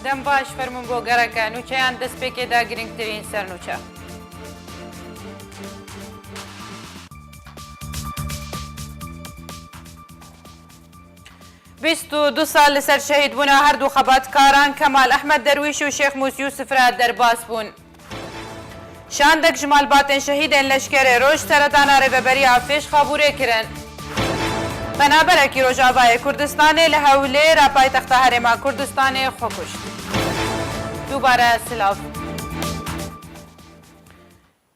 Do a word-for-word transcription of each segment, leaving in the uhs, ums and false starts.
Dem baş, fermûn bo gereke nûçeyan. Destpêkê de girîngtirîn sernûçe. Bîst û du sal li ser şehîdbûna her du xebatkaran Kemal Ehmed Derwîş û Şêx Mûs Yûsif re derbas bûn. Şandek ji malbatên şehîdên Leşkerê Roj seredana Rêveberiya Fêşxa Bûrê kirin. Penaberekî Rojavayê Kurdistanê li Hewlêr a paytexta Herêma Kurdistanê xwe kuşt. Dubare silav.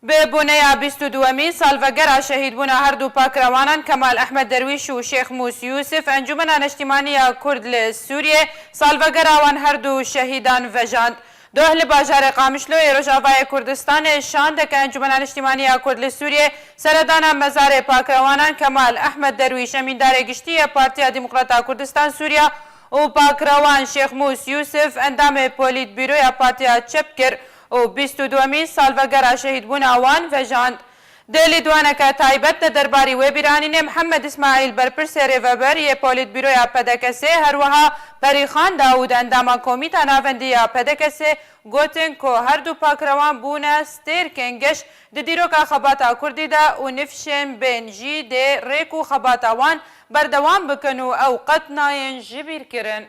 Bi boneya bîst û duwemîn salvegera şehîdbûna her du pakrewanan Kemal Ehmed Derwîş û Şêx Mûs Yûsif, Encûmena Neştîmanî ya Kurd li Sûriyê salvegera wan her du şehîdan vejand. Doh li bajarê Qamişloyê Rojavayê Kurdistanê şandeke Encûmena Niştîmanî ya Kurd li Sûriyê seredana mezarê pakrewanan Kemal Ehmed Derwîş, emîndarê giştî yê Partiya Demokrata Kurdistan Sûriya û pakrewan Şêx Mûs Yûsif, endamê Polîtbîroya Partiya Çep kir û bîst û duwemîn salvegera şehîdbûna wan vejand. Di lêdwaneke taybet de derbarî wê bîranînê Mihemed Îsmaîl, berpirsê rêveber yê Polîtbîroya P D K S'ê, her wiha Perîxan Dawûd, endama Komîta Navendî ya P D K S'ê, gotin ku her du pakrewan bûne stêrkên geş di dîroka xebata kurdî de û nifşên bên jî dê rêk û xebata wan berdewam bikin û ew qet nayên ji bîr kirin.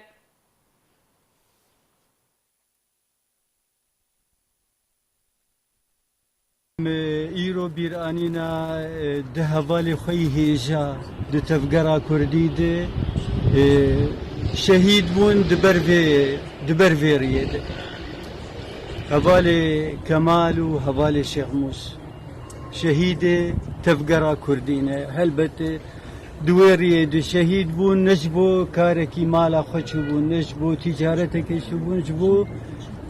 Em îro bîr anîna, e, di hevalê xwe yî hêja di tevgera kurdî de, e, şehîd bûn di ber vê, di ber vê riyê de. Hevalê Kemal û hevalê Şêxmûs şehîdê tevgera kurdî ne. Helbet, e, Di wê riyê de şehîd bûn, ne ji bo karekî mala xwe çûbûn, ne ji bo tîcaretekê çûbûn, ji bo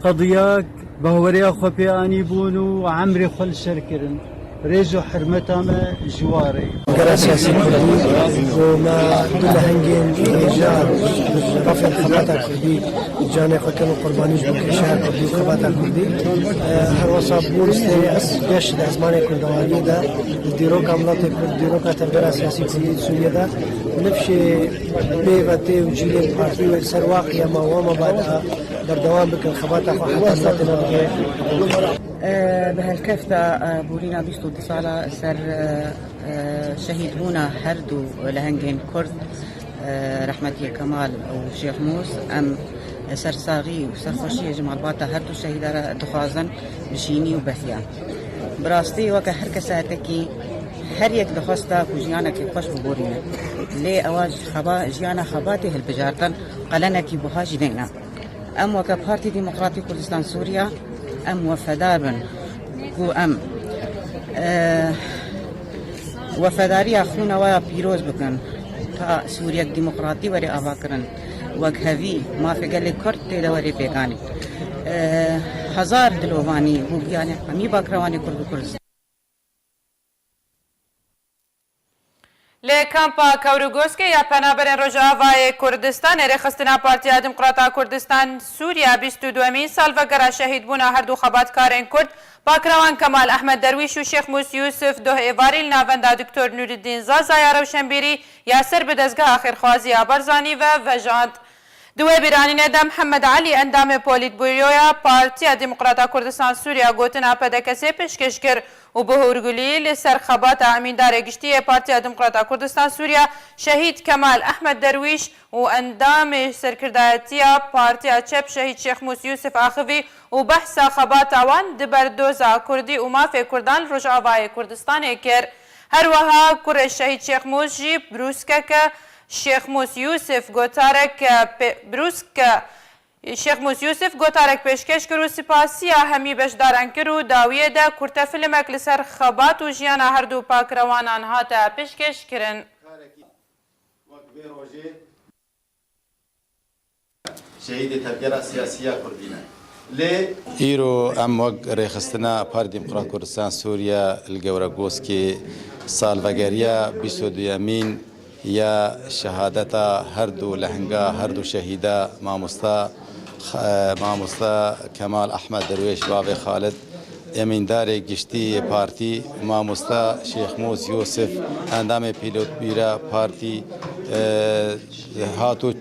qediya bawereya xwe pê anîbûn û emrê xwe li ser kirin. Rêz û hurmeta me ji wa re. Gera siyasî kurdî, ku me du lehengên hêja li rafên xebata kurdî canê xwe kin û qurbanî ji bo kêşeya kurdî û xebata kurdî. Her wesa bûn stêrê ez geş di ezmanê kurdewariyê de, di dîroka miletê kurd, dîroka tevgera siyasî kurdî di Sûriyê de, nifşê pêvetê û cîlên partî wek ser wa qiyama wa mebada berdewam bikin xebata xwe heta miletê me bigihê. Bi helkefta, e, borîna bîst û du sala ser, e, e, şehîdbûna her du lehengên kurd, e, rehmetiyê Kemal û Şêx Mûs, em sersaxî û serxweşiyê ji malbata her du şehîda re dixwazin bi şînî û behiya. Bi rastî weke her kesayetekî her yek dixwesta ku jiyanekî xweş biborîne. Lê ewa ji xeba-, jiyana xebatê hilbijartin qelenekî buha jî neyne. Em weke Partî Demokratî Kurdistan Sûriya, em wefedar bin ku em, e, wefedariya xûna we ya pîroz bikin, ta Sûriyek demokratî were avakirin, wekhevî mafê gelê Kurd tê de were pêkanîn. E, hezar dilovanî bo giyanê hemî bakrewanê Kurd û Kurdistan. Li kampa Kewrûgoskê ya Penaberên Rojavayê Kurdistanê Rêxistina Partiya Demokrata Kurdistan Sûriya bîst û duwemîn salvegera şehîdbûna her du xebatkarên Kurd, pakrewan Kemal Ehmed Derwîş û Şêx Mûs Yûsif, doh êvarî li navenda Doktor Nûreddîn Zaza ya rewşenbîrî ya ser bi dezgeha xêrxwazî ya Barzanî ve vejand. Di wê bîranînê de Mihemed Elî, endamê Polîtbûroya Partiya Demokrata Kurdistan Sûriya, gotina P D K S'ê pêşkêş kir û bi hûrgulî li ser xebata emîndarê giştî yê Partiya Demokrata Kurdistan Sûriya, şehîd Kemal Ehmed Derwîş û endamê serkirdayetiya Partiya Çep, şehîd Şêx Mûs Yûsif axivî û behsa xebata wan di ber doza kurdî û mafê kurdan li Rojavayê Kurdistanê kir. Her wiha kurê şehîd Şêx Mûs jî brûskeke Şêx Mûs Yûsif gotarek, e, pê-, brûsk, e, Şêx Mûs Yûsif gotarek pêşkêş kir û spasiya hemî beşdaran kir û dawiyê de kurtefilimek li ser xebat û jiyana her du pakrewanan hate pêşkêş kirin. Wek vê rojê şehîdê tevgera siyasî ya kurdî ne. Lê îro em wek Rêxistina Partî Demokrat Kurdistan Sûriye li Gewregoskê salvegeriya bîst û duyemîn ya şehadeta her du lehinga, her du şehîda mamosta, e, mamosta Kemal Ehmed Derwêş, bavê Xalid, emîndarê giştî yê partî, mamosta Şêxmûs Yûsif, endamê pîlotbîra partî, e, hatû,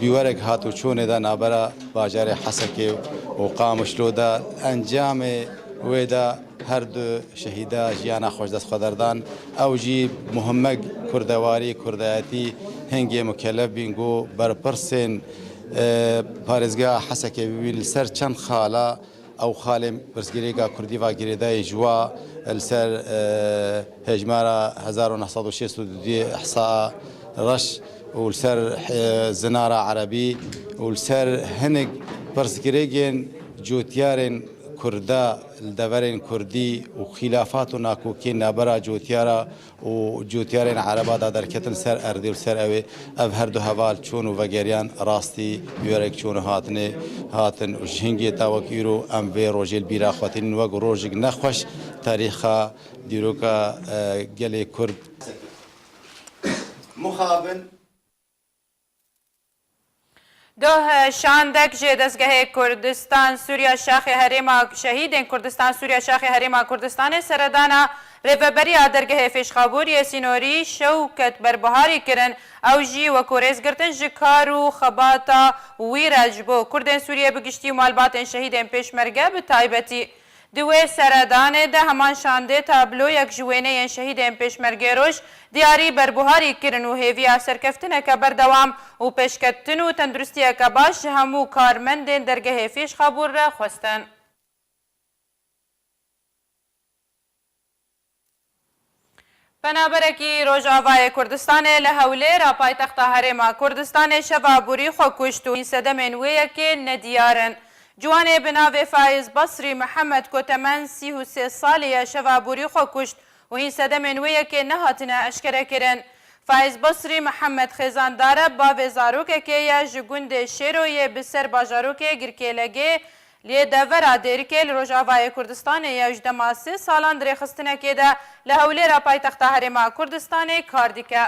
bîwerek hatûçûnê de nabera bajarê Hesekê û Qamişlo de. Encamê wê de her du şehîda jiyana xwe ji dest xwe derdan. Ew jî muhimek kurdewarî, kurdayetî hingê mukellef bîn ku berpirsên, e, parêzgeha Hesekê bibîn li ser çend xala. Ew xalên pirsgirêka kurdî va girêdayî ji wa li ser, e, hejmara hezar û neh sed û şêst û du ihsa reş û li ser, e, zinara erebî û li ser hinek pirsgirêkên cotyarên kurda li deverên kurdî û xîlafat û nakokiyên nabera cotyara û cotyarên ereba da derketin ser erdê û ser ewê, ev her du heval çûn û vegeriyan rastî wêrek çûn û hatinê hatin û ji hingê ta wek îro em vê rojê li bîra xwe tînin wek rojek nexweş tarîxa dîroka, e, gelê Kurd. Mixabin. Doh şandek ji dezgehê Kurdistan Sûriya Şaxê Herêma Şehîdên Kurdistan Sûriya Şaxê Herêma Kurdistanê seredana Rêveberiya Dergehê Fêşxabûriyê Sînorî Şewket Berbiharî kirin. Ew jî wekû rêzgirtin ji kar û xebata wî re ji bo Kurdên Sûriyê bi giştî û malbatên şehîdên Pêşmerge bi taybetî. Di wê seredanê de heman şandê tabloyek ji wêneyên şehîdên Pêşmergê Roj diyarî Berbuharî kirin û hêviya serkeftineke berdewam û pêşketin û tenduristiyeke baş ji hemû karmendên dergehê Fêşxabûr re xwestin. Penaberekî Rojavayê Kurdistanê li Hewlêra paytexta Herêma Kurdistanê şeva borî xwe kuşt û hîn sedemên wê yekê nediyar in. Ciwanê bi navê Faiz Basrî Mihemed ku temen sî û sê salî ye şeva borî xwe kuşt û hîn sedemên wê yekê nehatine eşkerekirin. Faiz Basrî Mihemed xêzandar e, bavê zarokekê ye, ji gundê Şêroyê bi ser bajarokê Girkêlegê Lê devera Dêrikê li Rojavayê Kurdistanê ye û ji dema sê salan di rêxistinekê de li Hewlêra paytexta Herêma Kurdistanê kar dike.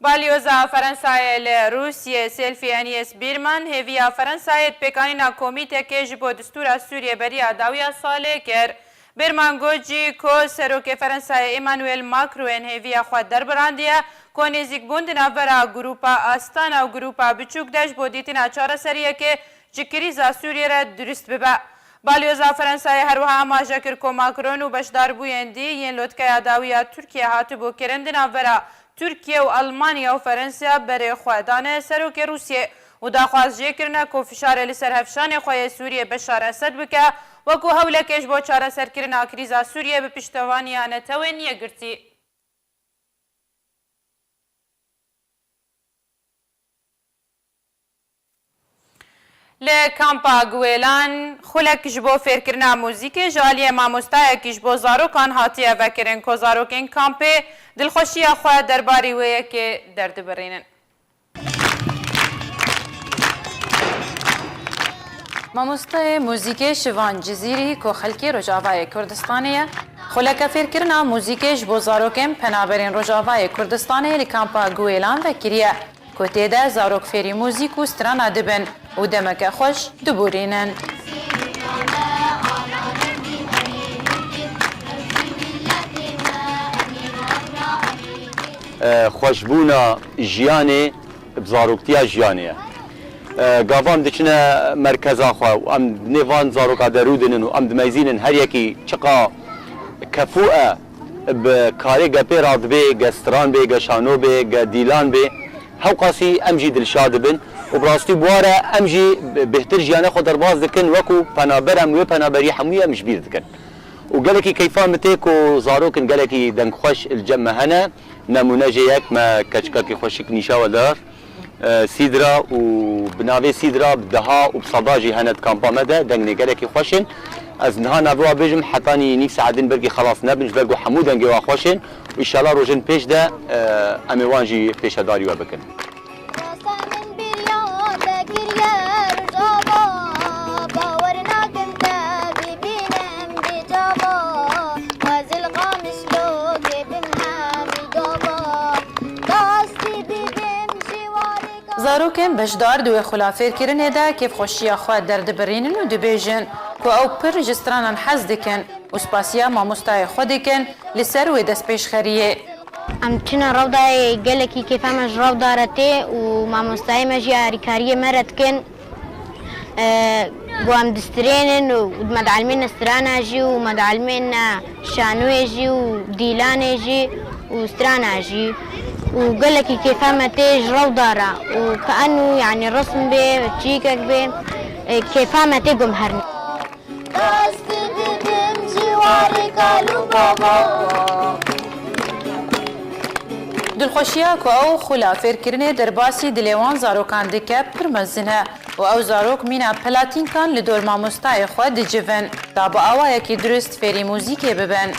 Balyoza Ferensayê li Rûsiyê Selfî Enies Bîrman hêviya Ferensayê di pêkanîna komîtekê ji bo distûra Sûriyê beriya dawiya salê kir. Bêrman got jî ku Serokê Ferensayê Emmanuel Macron hêviya xwe derbirandiye ku nêzîkbûn di navbera Grûpa Astana û Grûpa Biçûk de ji bo dîtina çareseriyekê ji krîza Sûriyê re dirust bibe. Balyoza Ferensayê her wiha amaje kir ku Macron û beşdarbûyên dî yên lotkeya dawî ya Tirkiye hatibû kirin di navbera Tirkiye û Elmanya û Ferensa berê xwe dane serokê Rûsiyê û daxwaz jê kirine ku fişarê li ser hevşanê xwe yê Sûriyê Beşar Esed bike, wekû hewlekê ji bo çareserkirina krîza Sûriyê bi piştevaniya Netewên Yekgirtî. Li kampa Guêlan xulek ji bo fêrkirina muzîkê ji aliyê mamostayekî ji bo zarokan hatiye vekirin ku zarokên kampê dilxweşiya xwe derbarî wê yekê derdibirînin. Mamostayê muzîkê Şivan Cizîrî ku xelkê Rojavayê Kurdistanê ye, xuleke fêrkirina muzîkê ji bo zarokên penaberên Rojavayê Kurdistanê li kampa Guêlan vekiriye. Ku tê de zarok fêrî muzîk û strana dibin û demeke xweş diborînin. E, xweşbûna jiyanê bi zaroktiya jiyanê ye. E, gavan diçine merkeza xwe û em nê van zaroka de rûdinin û em dimeyzînin her yekî çiqa kefû e, bi karê ge pê radibê, ge stran bê, ge şano bê, ge dîlan bê, hewqasî em jî dilşa dibin û bi rastî bi wa re em jî bêhtir jiyana xwe derbas dikin, wekû penaber em wê penaberî hemûyê em ji bîr dikin. Û gelekî keyfa min tê ku zarok in gelekî dengxweş li cem me hene. Nemûne jê yek me keçikekî xweşik nîşa we dar. E, Sîdra û bi navê Sîdra bi deha û bi seda jî hene di kampa me de, dengnê gelekî xweş in. Ez niha navê wa bêjim, hetanî nîv saet din belkî xelas nebin, ji ber ku hemû dengê wa xweş in. Û înşallah rojên pêş de, e, em ê wan jî pêşedarî we bikin. Zarokên beşdar di wê xulafêrkirinê de kêfxweşiya xwe derdibirînin û dibêjin ku ew pir ji stranan hez dikin û spasiya mamostayê xwe dikin li ser wê destpêşxeriyê. Em diçine Rewdayê, gelekî kêfa me ji Rewda re tê û mamostayê me jî alîkariyê me re dikin. E, ku em distrênin û me dielmêne strana jî û me dielmêne şanoyê jî û dîlanê jî û strana jî û gelekî kêfa me tê ji Rewda re û kaenû, yanî, resm bê, çîkek bê, e, kêfa me tê ku em herin. Dest didin ciwarê kal û bavo. Dilxweşiya ku ew xula fêrkirinê derbasî dilê wan zarokan dike pir mezin e û ew zarok mîna pelatînkan li dor mamostayê xwe dicivin, ta bi awayekî dirust fêrî muzîkê bibin.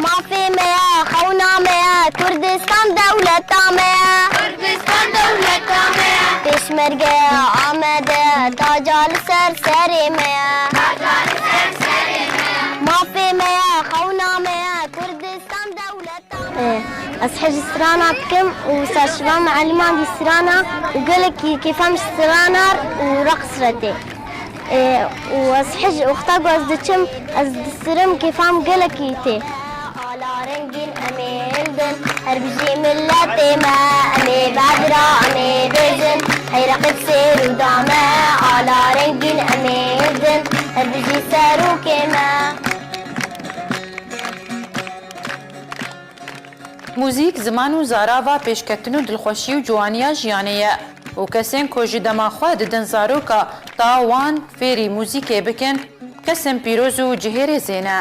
Mafê me ye, xewna me ye, Kurdistan dewleta me ye. Kurdistan dewleta me ye. Pêşmergeya Amede, taca li ser serê me ye. Taca li ser serê me ye. Mafê me ye, xewna me ye, Kurdistan dewleta me ye. Ez hej strana dikim û serşiva mieliman dî strana û gelekî kêfa min ji strana û reqs re tê. Ê, û ez hej wexta ku ez diçim, ez disirim, kêfa min gelekî tê. Ala rengîn em ê hildin, her bijî miletê me, em ê bedra, em ê bêjin, hey reqib sêr û dame. Ala rengîn em ê hildin, her bijî serokê me. Muzîk, ziman û zarava pêşketin û dilxweşî û ciwaniya jiyanê ye û kesên ku ji dema xwe didin zaroka ta wan fêrî muzîkê bikin, kesên pîroz û cihêrêzê ne.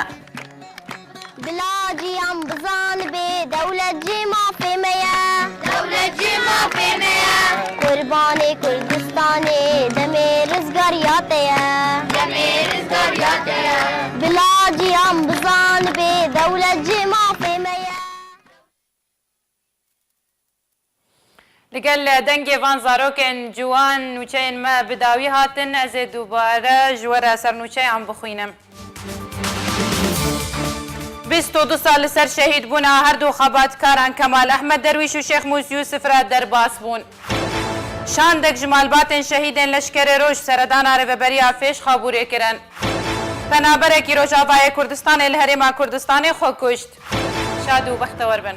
Bila ciyan bizanibê, dewlet jî mafê me ye. Dewlet jî mafê me ye. Qurbanê Kurdistanê, demê rizgariya te ye. Demê rizgariya te ye. Bila ciyan bizanibê, dewlet jî mafê me ye. Li gel dengê van zarokên ciwan nûçeyên me bi dawî hatin, ez ê dubare ji we re sernûçeyan bixwînim. Bîst û du sal li ser şehîdbûna her du xebatkaran Kemal Ehmed Derwîş û Şêx Mûs Yûsif re derbas bûn. Şandek ji malbatên şehîdên Leşkerê Roj seredana Rêveberiya Fêş Xabûrê kirin. Penaberekî Rojavayê Kurdistanê li Herêma Kurdistanê xwe kuşt. Şad û bextewar bin.